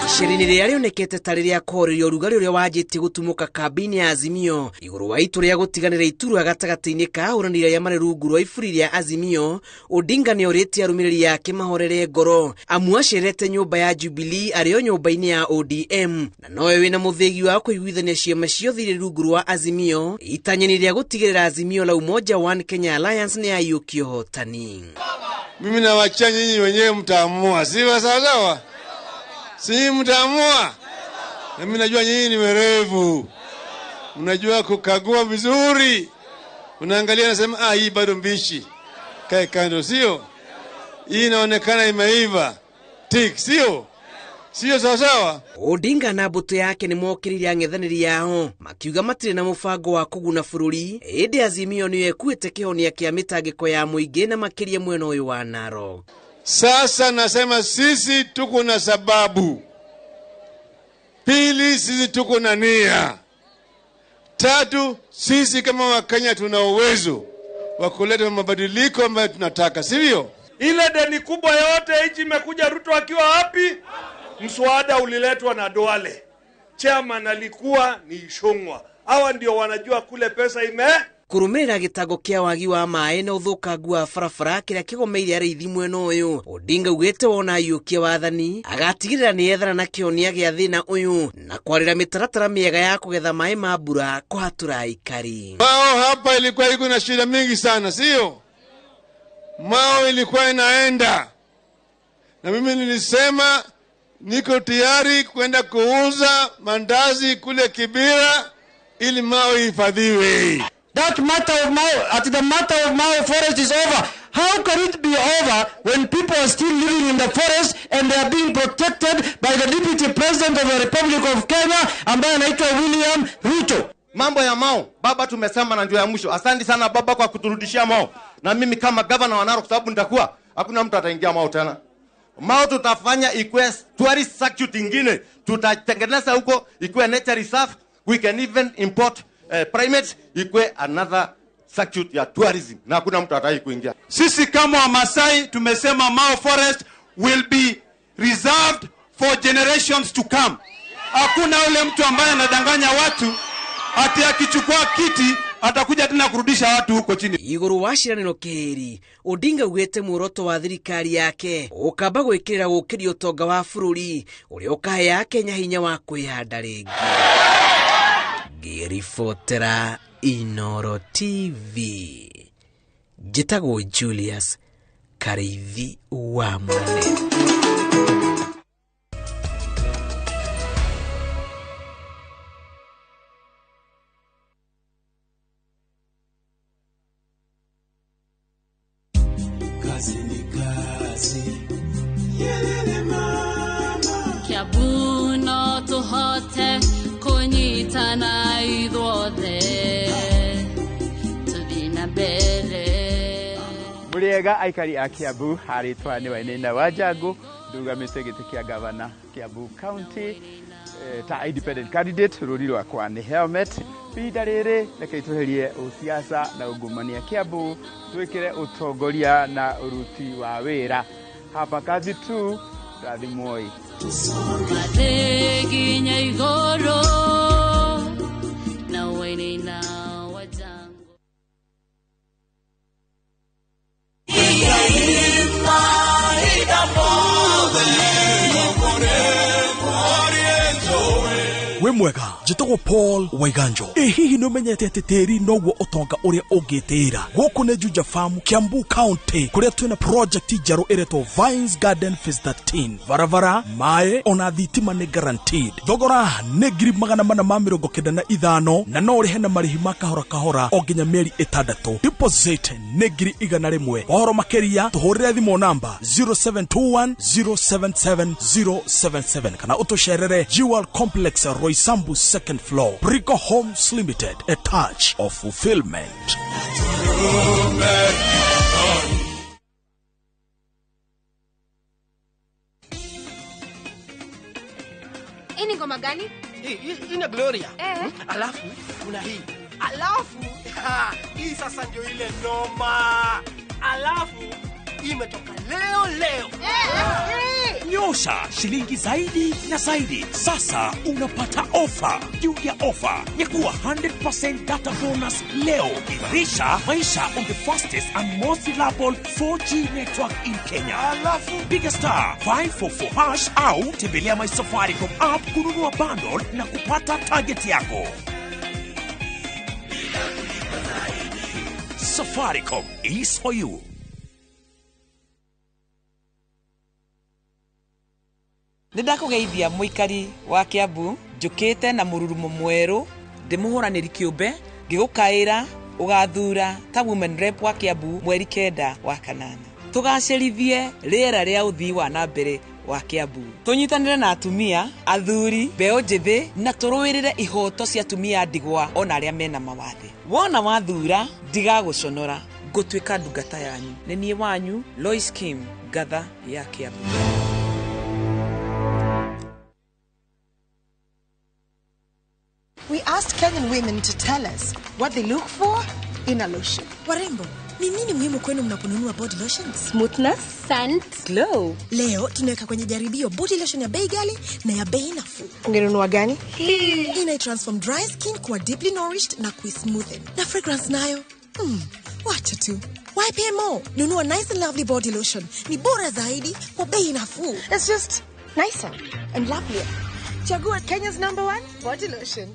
Icera-inĩ rĩrĩa rĩonekete ta rĩrĩa kũhoreria ũrugarĩ ũrĩa wanjĩtie gũtumũka kambĩ-inĩ ya Azimio igũrũ wa itua rĩa gũtiganĩra iturwa gatagatĩ-inĩ ka ahũranĩri arĩa marĩ rungu rwa iburi rĩa Azimio. Odinga nĩ orĩtie arũmĩrĩri ake mahorere ngoro amu acerete nyũmba ya Jubilee arĩ o nyũmba-inĩ ya ODM na nowe wĩna mũthĩgi wa kũiguithania ciama ciothe irĩ rungu rwa Azimio itanya-inĩ rĩa gũtigĩrĩra Azimio la Umoja One Kenya Alliance nĩ yaiyũkia ũhotani. Mimi nawachia nyinyi wenyewe mtaamua, si sawa sawa? Si mtaamua? Na mimi najua nyinyi ni werevu, mnajua kukagua vizuri, unaangalia nasema, hii bado mbichi, kae kando, sio? Hii inaonekana imeiva, tik, sio? Sio sawa sawa? Odinga na mbũtũ yake nĩ mokĩrĩire ang'ethanĩri yao makiuga matirĩ na mũbango wa kũguna bũrũri ĩndĩ Azimio nĩyo ĩkuĩte kĩhonia kĩa mĩtangĩko ya mũingĩ na makĩria mwena ũyũ wa Narok. Sasa nasema sisi tuko na sababu. Pili, sisi tuko na nia. Tatu, sisi kama Wakenya tuna uwezo wa kuleta mabadiliko ambayo tunataka, sivyo? Ile deni kubwa yote nchi imekuja Ruto akiwa wapi? Mswada uliletwa na Duale. Chairman alikuwa ni Ishungwa. Hawa ndio wanajua kule pesa ime Kũrũmĩrĩra gĩtango kĩa wagi wa maĩ na ũthũkangu wa barabara kĩrĩa kĩgomeire arĩithi mwena ũyũ, Odinga augĩte wona aiyũkia wathani agatigĩrĩra nĩethana na kĩhonia gĩa thĩna ũyũ na kwarĩra mĩtaratara mĩega ya kũgetha maĩ ma mbura kũhatũra aikari. Mao hapa ilikuwa iko na shida mingi sana, sio? Mao ilikuwa inaenda, na mimi nilisema niko tayari kwenda kuuza mandazi kule Kibera ili Mao ihifadhiwe. That matter of Mao, at the matter of Mao forest is over. How can it be over when people are still living in the forest and they are being protected by the Deputy President of the Republic of Kenya ambaye anaitwa William Ruto? Mambo ya Mao, baba tumesema na ndio ya mwisho. Asante sana baba kwa kuturudishia Mao. Na mimi kama governor wa Narok, sababu nitakuwa, hakuna mtu ataingia Mao tena. Mao tutafanya ikuwe tourist circuit ingine. Tutatengeneza huko ikuwe nature reserve. We can even import primates, ikuwe another circuit ya tourism. Na hakuna mtu atai kuingia. Sisi kama Wamasai tumesema Mao Forest will be reserved for generations to come. Hakuna ule mtu ambaye anadanganya watu ati akichukua kiti atakuja tena kurudisha watu huko chini. Iguru wa ciraniro kĩhĩri, Odinga augĩte muoroto wa thirikari yake ũkamba gwĩkĩrĩra gũkĩria ũtonga wa bũrũri ũrĩa ũkahe Akenya hinya wa kwĩhanda rĩngĩ. Ngĩribotera Inoro TV, njĩtagwo Julius Kariithi wa Mũnene. Kazi ni kazi. Yelele mama. Kiambu no tũhote kũnyitana ithuothe tũthiĩ na mbere. Mũrĩega aikari a Kiambu, harĩtwa nĩ Wainaina wa Njangu, ndũgamĩte gĩtĩ kĩa gavana Kiambu County ta independent candidate. Rũri rwakwa nĩ helmet. Ihinda rĩrĩ reke tweherie ũsiasa na ungumania Kiambu, twĩkĩre ũtongoria na ũruti wa wĩra. Hapa kazi tu, rathimwoi. Mathĩ nginya igũrũ na Wainaina wa Njangu. Wĩ mwega, njĩtagwo Paul Waiganjo. Ĩ hihi nĩ ũmenyete atĩ tĩri noguo ũtonga ũrĩa ũngĩtĩĩra? Gũkũ nĩ Juja Farm, Kiambu County, kũrĩa twĩna project njerũ ĩretwo Vines Garden Phase 13. Barabara, maĩ ona thitima nĩ guaranteed. Thogora nĩ 495,000 na no ũrĩhe na marĩhi ma kahora kahora o nginya mĩeri 6. Deposit nĩ 100,000. Ũhoro makĩria tũhũrĩre thimũ namba 0721 077 077 kana ũtũcerere Jewel Complex, Roysambu second floor. Brico Homes Limited, a touch of fulfillment. Hii ni ngoma gani? Hii ni Gloria. Alafu kuna hii. Alafu hii sasa ndio ile noma. Alafu imetoka leo leo. Nyosha shilingi zaidi na zaidi. Sasa unapata ofa juu ya ofa ya kuwa 100% data bonus leo. Imarisha maisha on the fastest and most reliable 4G network in Kenya. Alafu piga star 544 hash au tembelea My Safaricom app kununua bundle na kupata target yako. Safaricom is for you. Nĩ ndakũgeithia mũikari wa Kiambu njũkĩte na mũrurumo mwerũ ndĩmũhũranĩri kĩũmbe ngĩgũkaĩra ũgathura ta women rep wa Kiambu mweri 9 wa kanana. Tũgacĩrithie rĩera rĩa ũthii wa na mbere wa Kiambu. Tũnyitanĩre na atumia, athuri, mbeũ njĩthĩ na tũrũĩrĩre ihoto cia atumia ndigwa ona arĩa mena mawathe. Wona wathura ndigagũconora, ngũtuĩka ndungata yanyu. Nĩ niĩ wanyu Lois Kim, ngatha ya Kiambu. We asked Kenyan women to tell us what they look for in a lotion. Warembo, ni nini muhimu kwenu mnaponunua body lotions? Smoothness, scent, glow. Leo tunaweka kwenye jaribio body lotion ya bei ghali na ya bei nafuu. Ungenunua gani? Hii ina transform dry skin kuwa deeply nourished na kuismoothen. Na fragrance nayo? Wacha tu. Why pay more? Nunua nice and lovely body lotion. Ni bora zaidi kwa bei nafuu. It's just nicer and lovelier. Chagua Kenya's #1 body lotion.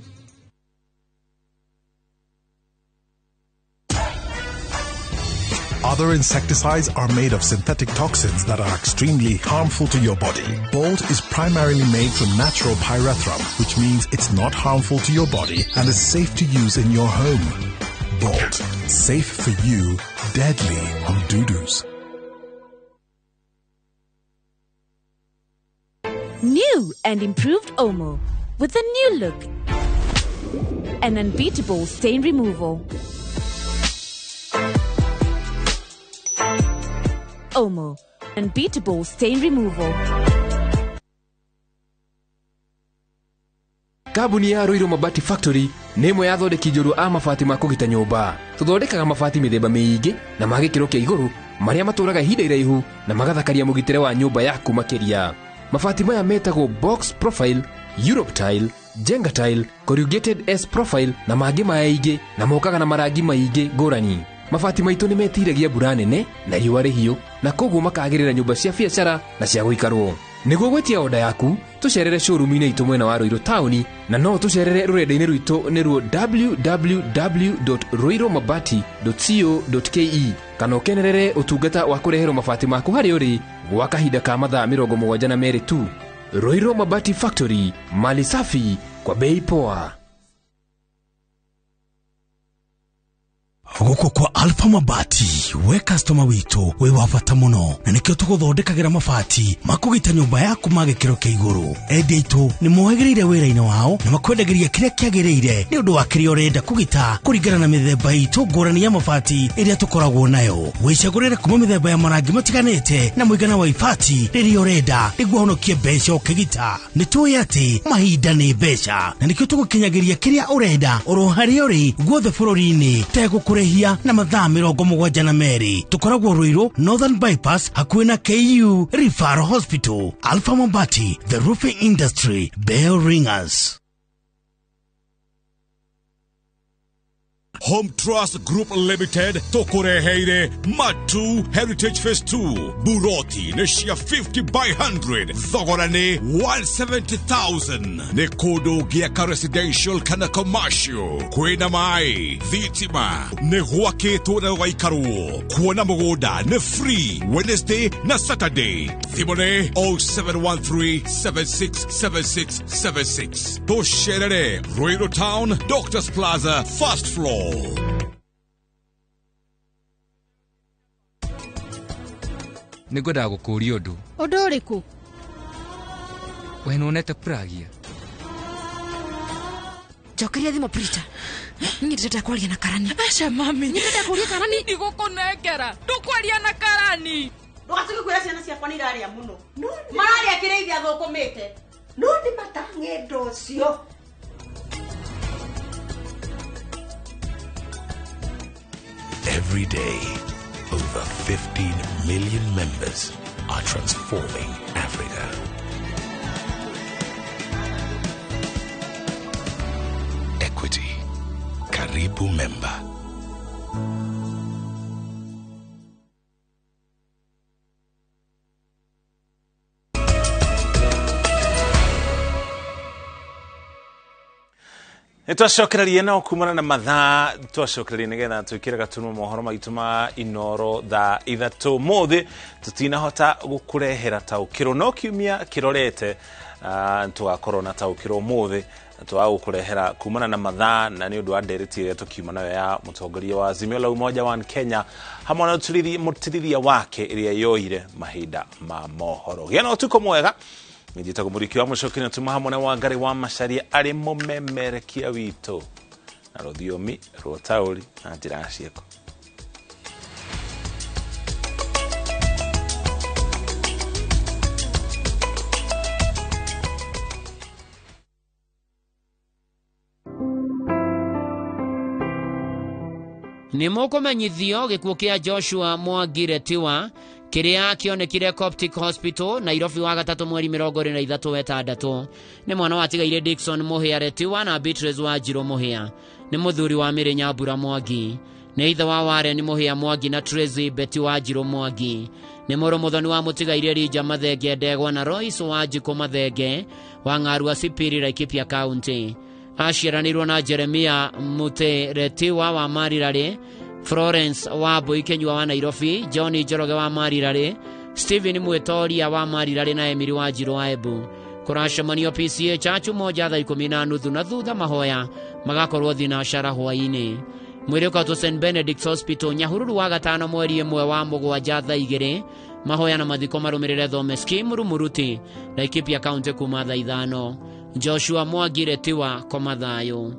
Other insecticides are made of synthetic toxins that are extremely harmful to your body. Bolt is primarily made from natural pyrethrum, which means it's not harmful to your body and is safe to use in your home. Bolt, safe for you, deadly on doo-doos. New and improved Omo with a new look and unbeatable stain removal. Omo, unbeatable stain removal. Kambuni ya Ruiru Mabati Factory nĩ ĩmwe ya athondeki njorua a mabati ma kũgita nyũmba. Tũthondekaga mabati mĩthemba mĩingĩ na ma gĩkĩro kĩa igũrũ marĩa matũũraga ihinda iraihu na magathakaria mũgitĩre wa nyũmba yaku makĩria. Mabati maya metagwo box profile, Europe tile, Jenga tile, corrugated S profile na mangĩ maingĩ na mokaga na marangi maingĩ ngũrani. Mabati maitũ nĩ metiragia mbura nene na riũa rĩhiũ na koguo makagĩrĩra nyũmba cia biacara na cia gũikarwo. Nĩguo gwĩtia oda yaku tũcerere showroom-inĩ itũ mwena wa Ruiru taũni na no tũcerere rũrenda-inĩ rwitũ nĩruo www.ruirumabati.co.ke kana ũkenerere ũtungata wa kũreherwo mabati maku harĩa ũrĩ gwa kahinda ka mathaa 72 tu. Ruiru Mabati Factory, mali safi kwa bei poa. Gũkũ kwa Alpha Mabati we customer witũ wĩ wa bata mũno na nĩkĩo tũgũthondekagĩra mabati makũgita nyũmba yaku ma gĩkĩro kĩa igũrũ. Endia aitũ nĩ mohĩgĩrĩire wĩra-inĩ wao na makwendagĩria kĩrĩa kĩagĩrĩire nĩ ũndũ wa kĩrĩa ũrenda kũgita kũringana na mĩthemba itũ ngũrani ya mabati ĩrĩa tũkoragwo nayo. Wĩcagũrĩre kuma mĩthemba ya marangi matiganĩte na mũigana wa ibati rĩrĩa ũrenda nĩguo ũhonokie mbeca ũkĩgita. Nĩ tũĩ atĩ mahinda nĩ mbeca na nĩkĩo tũgũkinyagĩria kĩrĩa ũrenda oro harĩa ũrĩ guothe bũrũri-inĩ tegũkũrehia na mathaa 72. Tukoragwo Ruiru Northern Bypass hakuhĩ na KU Referral Hospital. Alpha Mabati, the roofing industry bell ringers. Home Trust Group Limited tũkũreheire Matu Heritage Phase 2 Buroti nĩ cia 50 by 100 thogora nĩ 170,000 nĩ kũndũ gĩaka residential kana commercial kwĩna maĩ thitima nĩ gwakĩtwo na gũgaikarwo kuona mũgũnda nĩ free Wednesday na Saturday. Thimũ nĩ 0713 767676 tũcerere Ruiru Town, Doctors Plaza, first floor. Nĩngwendaga gũkũũria ũndũ. Ũndũ ũrĩkũ? We nĩwonete Pragia? Njokeria thimũ Prita. Niĩ ndĩrenda kwaria na Karani. Aca mami. Nĩ ndĩrenda kũria Karani. Ndigũkũnengera. Ndũkwaria na Karani. Ndũgatuĩke kwĩra ciana ciakwa nĩ irarĩa mũno. Mararĩa kĩrĩa ithe athũkũmĩte. No nĩ matang'endo ũcio. Every day, over 15 million members are transforming Africa. Africa. Equity. Karibu member. Nĩtwacokererie no kumana na mathaa twacokererie nĩgetha twĩkĩre gaturuma mohoro maitũ ma Inoro thaa 3 mũthĩ tũtinahota gũkũrehera taũkĩrwo no kiumia kĩrorete tũgakorwo na taũkĩrwo ũmũthĩ tũgagũkũrehera kumana na mathaa na nĩ ũndũ wa ndereti ĩrĩa tũkiuma nayo ya mũtongoria wa Azimio la Umoja One Kenya hamwe na mũtirithia wake ĩrĩa yoire mahinda ma mohoro. Gĩa na ũtukũ mwega. Njitagwo Mũriki wa Mũcoki na tuma hamwe na Wangari wa Macharia arĩ mũmemerekia witũ na rũthiomi rwa taũri na njĩra ya ciĩko. Nĩ mũkũmenyithio gĩkuũ kĩa Joshua Mwangi Retiwa kĩrĩa kĩonekire Coptic Hospital Nairobi wa gatatũ mweri 23 6 nĩ mwana watigaire Dickson Mũhĩa Retiwa na Beatrice Wanjirũ Mũhĩa nĩ mũthuri wa Mĩrĩ Nyambura Mwangi nĩ ithe wa Warren Mũhĩa Mwangi na Tracy Betty Wanjirũ Mwangi nĩ mũrũ mũthoni wa mũtigaire Elijah Mathenge Ndegwa na Royce Wanjikũ Mathenge wa Ng'arua Sipiri Laikipia County. Aciaranĩirwo na Jeremia Mute Retiwa wa Marirarĩ, Florence wa Mbui Kĩnyua wa Nairobi, John Njoroge wa Marirarĩ, Stephen Mwĩtoria wa Marirarĩ na Emily Wanjirũ wa Embu. Kũracemanio PCA Church moja thaa 10:30 na thutha mahoya magakorwo thinacara hwaĩ-inĩ. Mwĩrĩ ũkatwo St Benedict Hospital Nyahururu wa gatano mweri 1 wa mũgwanja thaa 2 mahoya na mathiko marũmĩrĩre Thomas Rumuruti Laikipia County kuma thaa 5. Joshua Mwangi Retiwa koma thayũ.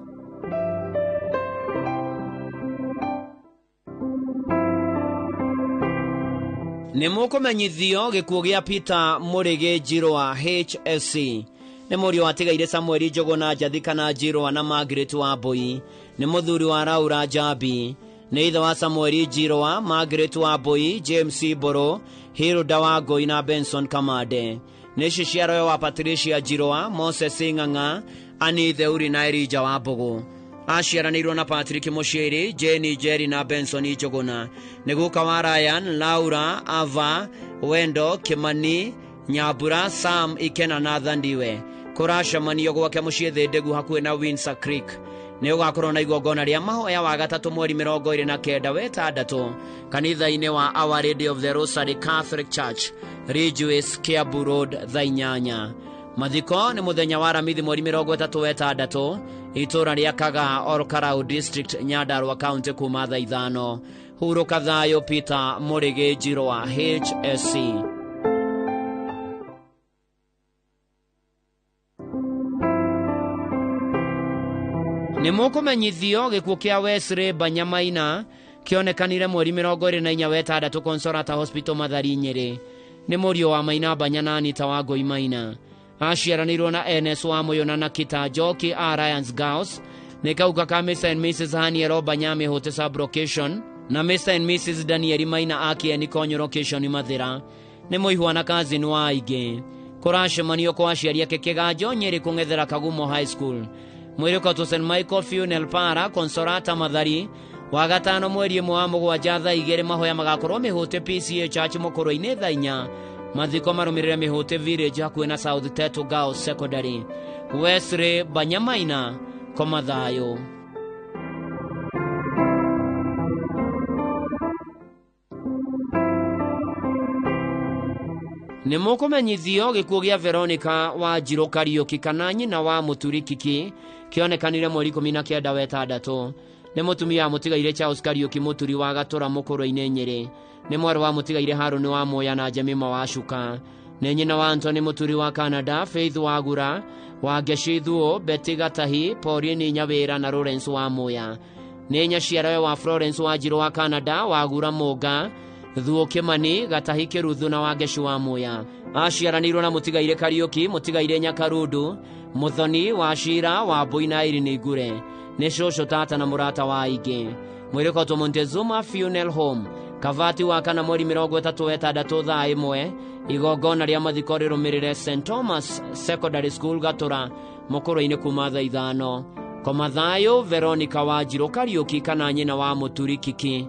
Nĩ mũkũmenyithio gĩkuũ gĩa Peter Mũrĩgĩ Njirũa HSC nĩ mũriũ watigaire Samuel Njũgũna Njathi kana Njirũa na Margaret Wambui nĩ mũthuri wa Laura Njambi nĩ ithe wa Samuel Njirũa, Margaret Wambui, James Mbũrũ, Hilda Wangũi na Benson Kamande nĩ ciciaroyo wa Patricia Njirũa, Moses Ng'ang'a, Annie Theuri na Elijah Wambũgũ. Aciaranĩirwo na Patrick Mũciĩri, Jane Njeri na Benson Njũgũna. Nĩ guka wa Ryan, Laura, Ava, Wendo, Kimani, Nyambura, Sam, Ikena na Thandiwe. Kũracemanio gwake mũciĩ Thĩndĩgu hakuhĩ na Windsor Creek. Nĩ ũgakorwo na igongona rĩa mahoya wa gatatũ mweri 29 6 kanitha-inĩ wa Our Lady of the Rosary Catholic Church, Ridgeways, Kiambu Road, thaa 8. Mathiko nĩ mũthenya wa Aramithi mweri 36 itũra rĩa Kagaa, Olkalau District, Nyandarua County kuma thaa 5. Hurũka thayũ Peter Mũrĩgĩ Njirũa HSC. Nĩ mũkũmenyithio gĩkuũ kĩa Wesley Banyamaina kĩonekanire mweri 24 6 Consolata Hospital Mathari Nyĩrĩ. Nĩ mũriũ wa Maina Banya na Anita Wangũi Maina. Aciaranĩirwo na NS wa Mũyũ na Nakita Njoki a Alliance Girls. Nĩ kauka ka Mr and Mrs Haniel Banya Mĩhũte Sublocation na Mr and Mrs Daniel Maina a Kĩeni Konyo Location Mathĩra. Nĩ mũihwa na cousin wa aingĩ. Kũracemanio kwa aciari ake Kĩganjo Nyĩrĩ kũng'ethera Kagumo High School. Mwĩrĩ ũkatwo St Michael Funeral Para Consolata Mathari wa gatano mweri 1 wa mũgwanja thaa 2 mahoya magakorwo Mĩhũte PCA Church Mũkũrwe-inĩ thaa 4. Mathiko marũmĩrĩre Mĩhũte Village hakuhĩ na South Tetu Girls Secondary. Wesley Banyamaina koma thayũ. Nĩ mũkũmenyithio gĩkuũ gĩa Veronica Wanjirũ Kariũki kana nyina wa Mũturi Kiki kĩonekanire mweri 19 6 nĩ mũtumia wa mũtigaire Charles Kariũki Mũturi wa Gatũra Mũkũrwe-inĩ Nyĩrĩ. Nĩ mwarĩ wa mũtigaire Harũni wa Mũya na Jemima wa Cuka. Nĩ nyina wa Anthony Mũturi wa Canada, Faith Wagura, Wangeci Thuo, Betty Gatahi, Pauline Nyawĩra na Lawrence wa Mũya. Nĩ nyaciarawe wa Florence Wanjirũ wa Canada, Wagura Mũnga, Thuo Kimani, Gatahi Kĩruthu na Wangeci wa Mũya. Aciaranĩirwo na mũtigaire Kariũki, mũtigaire Nyakarundu, Mũthoni wa Cira, Wambui na Irene Ngure. Nĩ cũcũ tata na mũrata wa aingĩ. Mwĩrĩ ũkatwo Montezuma Funeral Home, Kavati wa kana mweri 36 thaa 1 igongona rĩa mathiko rĩrũmĩrĩre St Thomas Secondary School Gatura mũkũrũ-inĩ kuma thaa 5. Komathayo Veronica Wanjirũ Kariũki kana nyina wa Mũturi Kiki.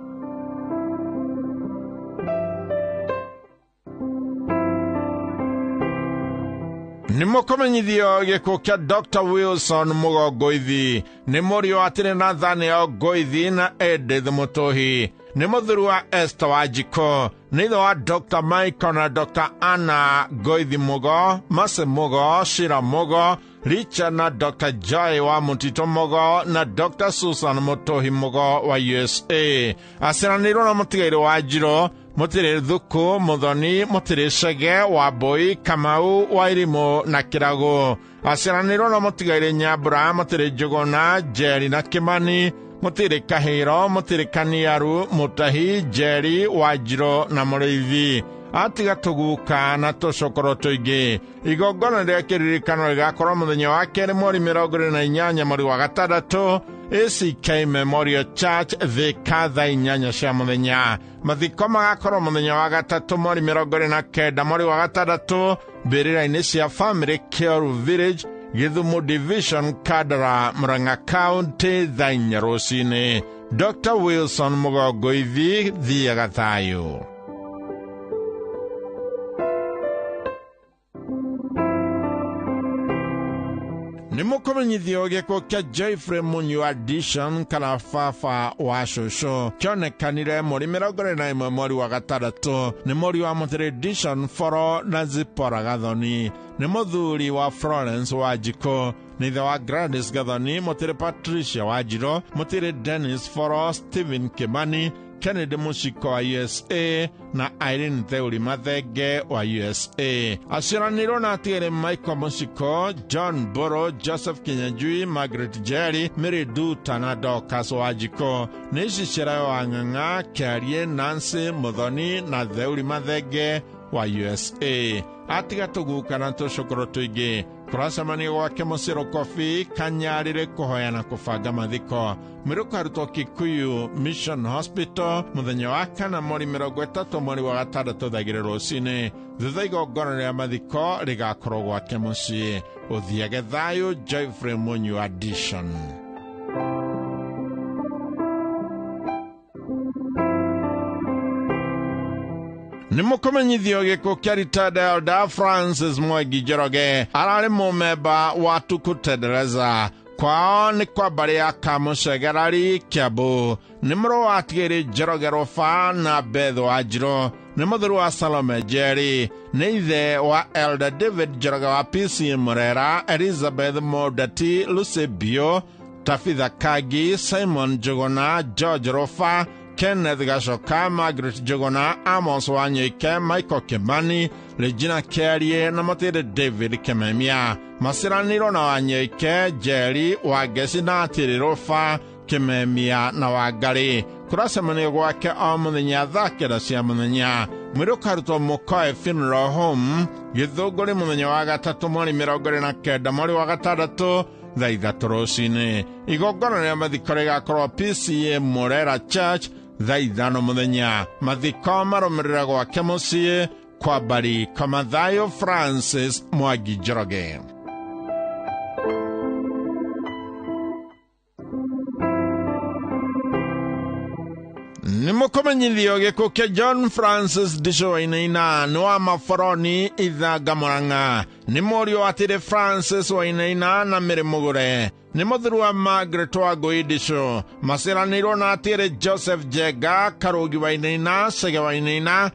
Nĩ mũkũmenyithio gĩkuũ kĩa Dr. Wilson Mũgongoithi. Nĩ mũriũ wa Tĩrĩ Nathaniel Ngoithi na Edith Mũtũhi. Nĩ mũthuri wa Esther Wanjikũ. Nĩ ithe wa Dr. Michael na Dr. Anna Ngoithi Mũgo, Mercy Mũgo, Shira Mũgo, Richard na Dr. Joy wa Mũtitũ Mũgo na Dr. Susan Mũtũhi Mũgo wa USA. Aciaranĩirwo na mũtigairĩ wa Njirũ, Mũtĩrĩ Thuku, Mũthoni, Mũtĩrĩ Cege, Wambũi, Kamau, Wairimũ na Kĩragũ. Aciaranĩirwo na mũtigairĩ Nyambura, Mũtĩrĩ Njũgũna, Njeri na Kĩmani, Mũtĩrĩ Kahĩro, Mũtĩrĩ Kaniaru, Mũtahi, Njeri, Wanjirũ na Mũrĩithi. Atiga tũguka na tũcũkũrũ tũingĩ. Igongona rĩa kĩririkano rĩgakorwo mũthenya wa kerĩ mweri 28 mweri wa gatandatũ ACK Memorial Church Thika thaa 8 cia mũthenya. Mathiko magakorwo mũthenya wa gatatũ mweri 29 mweri wa gatandatũ mbĩrĩra-inĩ cia family Kĩoru Village, Githumu Division, Kandara, Murang'a County thaa 4 rũcinĩ. Dr. Wilson Mũgongoithi, thiaga thayũ. Nĩ mũkũmenyithio gĩkuũ kĩa Geoffrey Mũnyua Addition kana baba wa cũcũ kĩonekanire mweri 21 mweri wa gatandatũ. Nĩ mũriũ wa Mũtĩrĩ Dishon Foro na Zipporah Gathoni. Nĩ mũthuri wa Florence Wanjikũ. Nĩ ithe wa Gladys Gathoni, Mũtĩrĩ Patricia Wanjirũ, Mũtĩrĩ Dennis Foro, Stephen Kimani, Kennedy Mushiko wa USA na Irene Theuri Mathenge wa USA. Aciaranĩirwo na atigĩrĩ Michael Mushiko, John Boro, Joseph Kinyanjui, Margaret Jerry, Mary Duta na Dorcas Wanjikũ. Nĩ ici Ciarayo wa Ng'ang'a, Kĩarie, Nancy Muthoni na Theuri Mathenge wa USA. Atiga tũguka na tũcũkũrũ tũingĩ. Kũracemania gwake mũciĩ Rũkobi, Kanyarĩrĩ kũhoya na kũbanga mathiko. Mwĩrĩ ũkarutwo Kikuyu Mission Hospital mũthenya wa kana mweri 30 mweri wa gatandatũ thaa 2 rũcinĩ. Thutha igongona rĩa mathiko rĩgakorwo gwake mũciĩ. Ũthiage thayũ, Geoffrey Mũnyua Dishon. Nĩ mũkũmenyithio gĩkuũ kĩa retired Elder Francis Mwangi Njoroge. Ararĩ mũmemba wa Tukutendereza. Kwao nĩ kwa mbarĩ ya Kamũcegerari, Kiambu. Nĩ mũrũ wa Atigĩrĩ Njoroge Rũba na Beth Wanjirũ. Nĩ mũthuri wa Salome Njeri. Nĩ ithe wa Elder David Njoroge wa PCA Murera, Elizabeth Modati, Lucy Bio, Tabitha Kagi, Simon Njũgũna, George Rũba, Kenneth Gacoka, Margaret Njũgũna, Amos Wanyoike, Michael Kimani, Regina Kĩarie na Mũtĩrĩ David Kĩmemia. Maciaranĩirwo na Wanyoike, Njeri, Wangeci na Atĩrĩ Rũba, Kĩmemia na Wangarĩ. Kũracemanio gwake o mũthenya thaa 9 cia mũthenya. Mwĩrĩ ũkarutwo Mũkoe Funeral Home, Gĩthũngũri mũthenya wa gatatũ mweri 29 mweri wa gatandatũ thaa 3 rũcinĩ. Igongona rĩa mathiko rĩgakorwo PCA Murera Church thaa 5 mũthenya. Mathiko marũmĩrĩra gwake mũciĩ kwa Bari Kamathayo Francis Mwangi Njoroge. Nĩ mũkũmenyithio gĩkuũ kĩa John Francis Ndicũ Wainaina nĩ wa Maboroni Ithanga Murang'a. Nĩ mũriũ wa Tĩrĩ Francis Wainaina na Mary Mũgũre. Nĩ mũthuri wa Margaret Wangũi Ndicũ. Maciaranĩirwo na Atĩrĩ Joseph Njenga, Karũgi Wainaina, Chege Wainaina,